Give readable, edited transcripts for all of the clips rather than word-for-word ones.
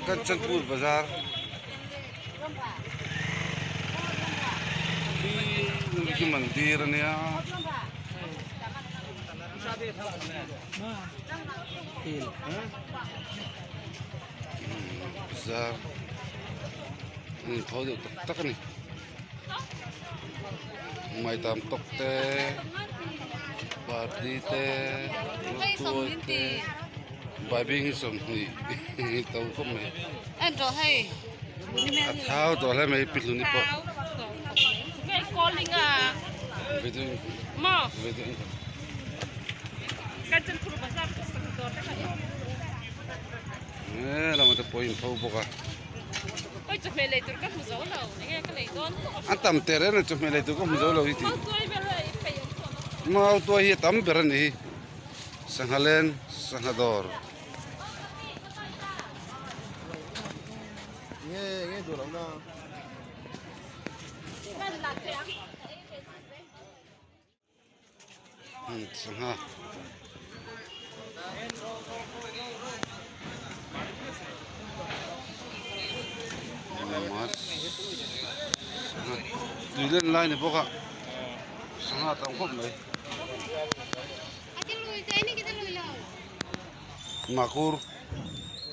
Kanchanpur bazar khi mandir ania bazar an inpho deuh tak tak ani maitam tawk te party te tuai te baibing hi 20 to khawp mai a thau tawh hle mai pi hlun hi pawh he lamah te pawh a inpho bawk a. A tam teh reng a chawhmeh lei tur ka hmu zo lo hi tih mau tuai hi a tam ber a ni hi sangha leng sangha dawr. Sangha sangha tui len lai ni bawk a sangha tam khawp mai makur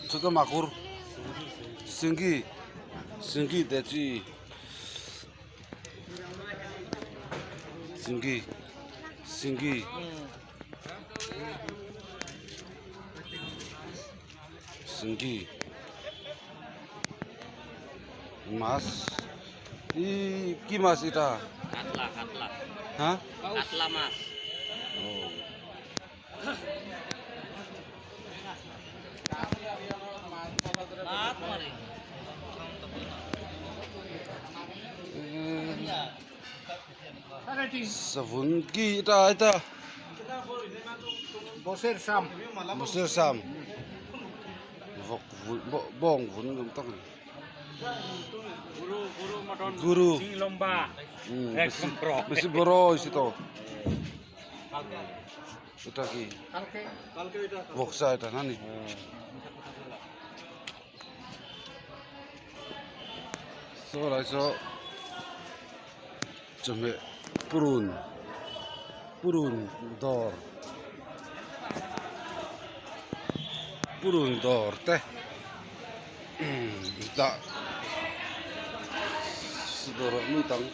chutah makur singhi singhi te chi. Singhi singhi singhi মাছ ই কি মাছ এটা কাতলা কাতলা হ্যাঁ কাতলা মাছ ও Savun ki ita ita Boser sam. Boser sam vawk vun bawng vun ni awm tak a ni guru guru mutton guru লম্বা বেশি বড় হয়েছে তো এটা কি বক্সা এটা না নি saw lai saw chawhmeh purun purun dawr purun dawr te dah dawr ah mi dang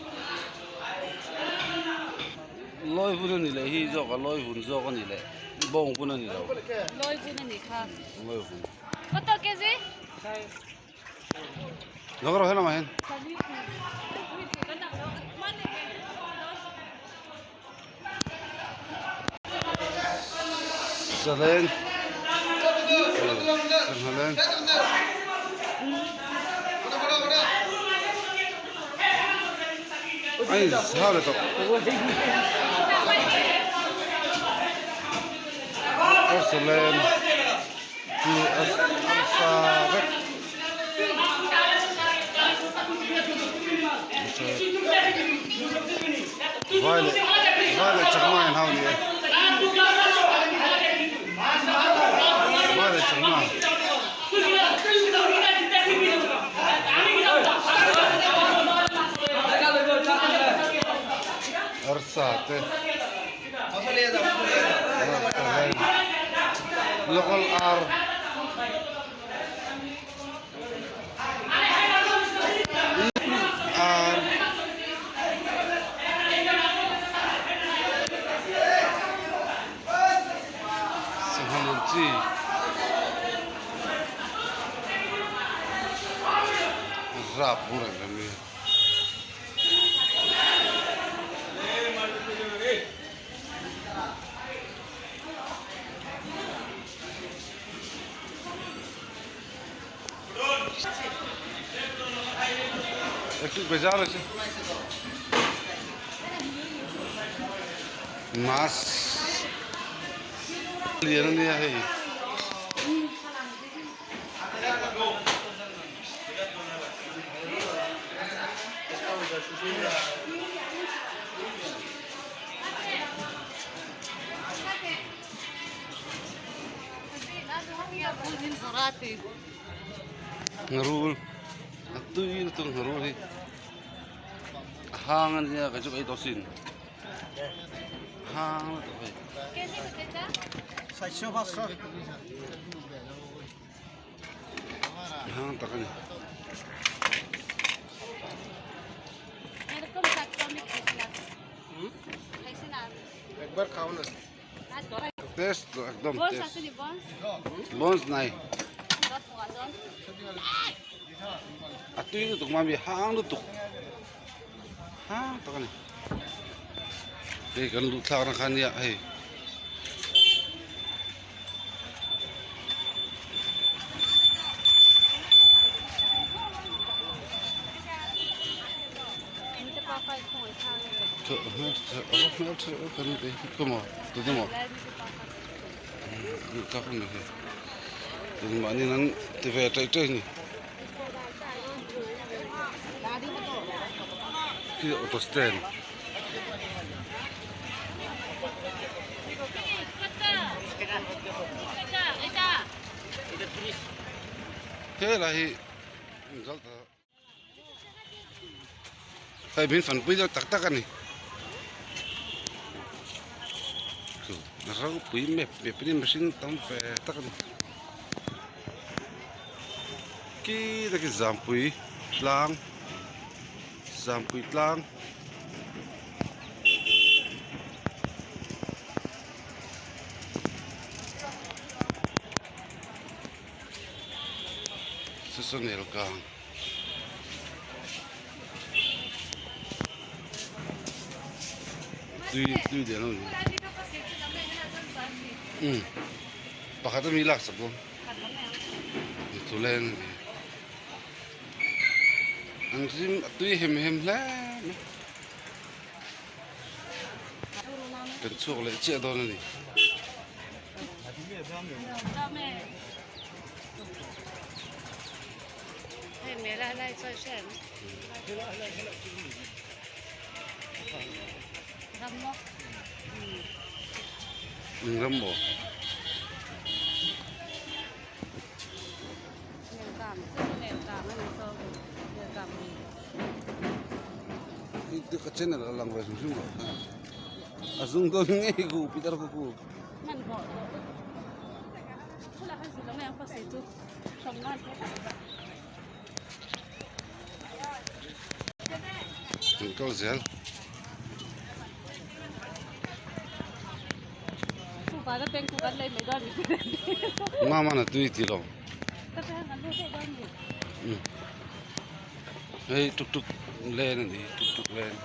lawi vun a ni leh hi zawk a lawi vun zawk a ni leh bawng vun a ni lo lawi vun a ni kha lawi vun koto kg lo rawh helamah hian salen sangha leng a inzau leh tawh arsa leng chu arsa vek vai leh vai leh chakma in hau a ni e vai leh chakma. Arsa te local ar ar sangha lian chi rap bur ang rem hi. একটু ভেজাল আছে মাছ lian a nia hei Ngharul a tui lutuk ngharul hi a hang a nia kei chu ka ei tawh sin a hang lutuk hei. A hang tak a ni. Test ekdom test bones nai a tui lutuk mami hang lutuk hang tak a ni hei kan luh thlak na kha nia hei. Mahni nan ti ve ṭaih ṭaih a ni khi auto stand. Helai hi Hei min fanpui deuh tak tak a ni chu ropui mep mep in mihring tam ve tak a ni khi tak hi zampui tlang zampui tlang. Sasonel kang tui tui lian ho ni umm pakhat ami lak sak dawn chuleng ani an rim a tui hem hem hle mai kan chhuak leh chiah dawn ani. Ram maw? Ka channel a lang ve hrim hrim lo a zung dawn ngei ku Peter ku ku. Kan kal zel. Mama na tui ti lo. Hei tuk tuk len a ni tuk tuk len.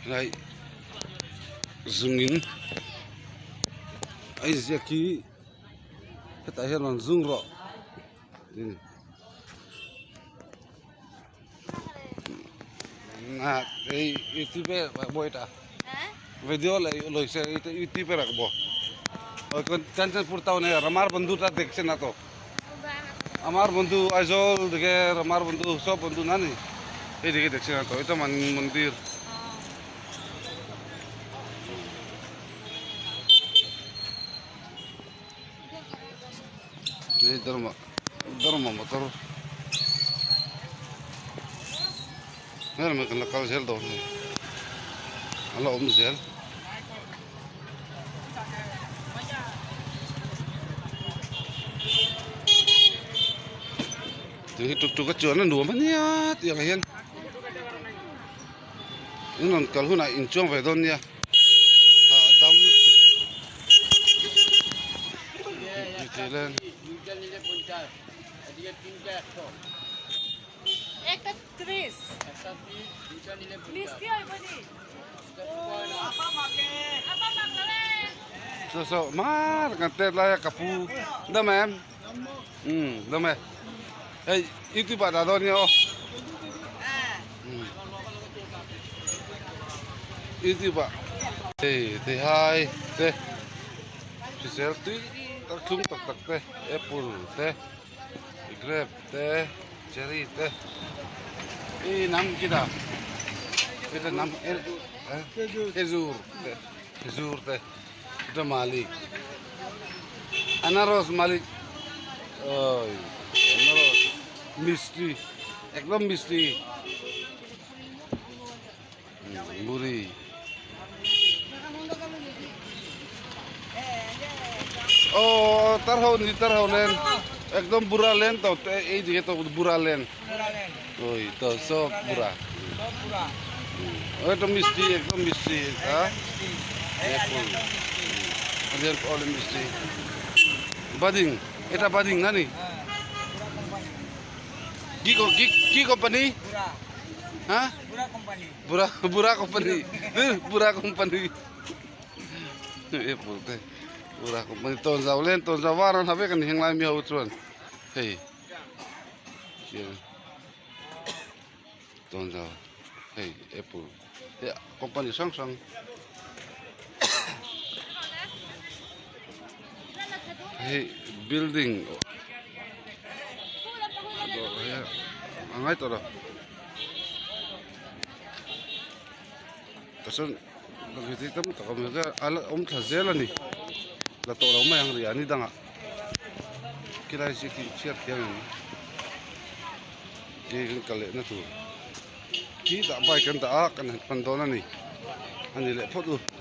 Helai zungin a inziak hi hetah hian rawn zung rawh tih a ni. Hei youtuber video youtuber Kanchanpur টাউনে আমার বন্ধুটা দেখছে না তো আমার বন্ধু আইজল দিকে আমার বন্ধু সব বন্ধু না নি এইদিকে দেখছে না তো এটা মন্দির এই ধর্ম ধর্ম motor kan la kal zel dawn a ni a la awm zel. Tui hi tuk tuk a chuan a nuam a nia tih ang hian in rawn kal hunah inchuang ve dawn nia hahdam lutuk tih theih len. Saw saw mar kan tet lai a ka pu dam em umm dam e hei youtube ah dah dawn nia aw umm youtube ah hei theihai te hrisel tui tak thlum tak tak te apple te grape te. Cherry te i nam kita kita nam khejur te khejur te এটা মালিক আনারস মালিক। Oi মিষ্টি একদম মিষ্টি মুড়ি ও তার হও নি তার হও লেন একদম বুড়া লেন তো এই দিকে তো বুড়া লেন ওই তো সব বুড়া ওই তো মিষ্টি একদম মিষ্টি হ্যাঁ মিষ্টি বাদিং এটা বাদিং না নি কি কি কি কোম্পানি হ্যাঁ বুড়া বুড়া কোম্পানি বুড়া কোম্পানি e pute বুড়া company ton zau len ton zau waran have kan henglai mi ho chuan hei ton zau hei apple he company hrang hrang hei building a ngai tawh lo tichuan damdawi tam tak a awm a a la awm thla zel a ni la tawh lo mai ang ri a ni dangah khilai hi chu chhiat thiam em khi kan kal leh na tur khi tah bike kan dah a kan han pan dawn a ni a ni leh phawt u.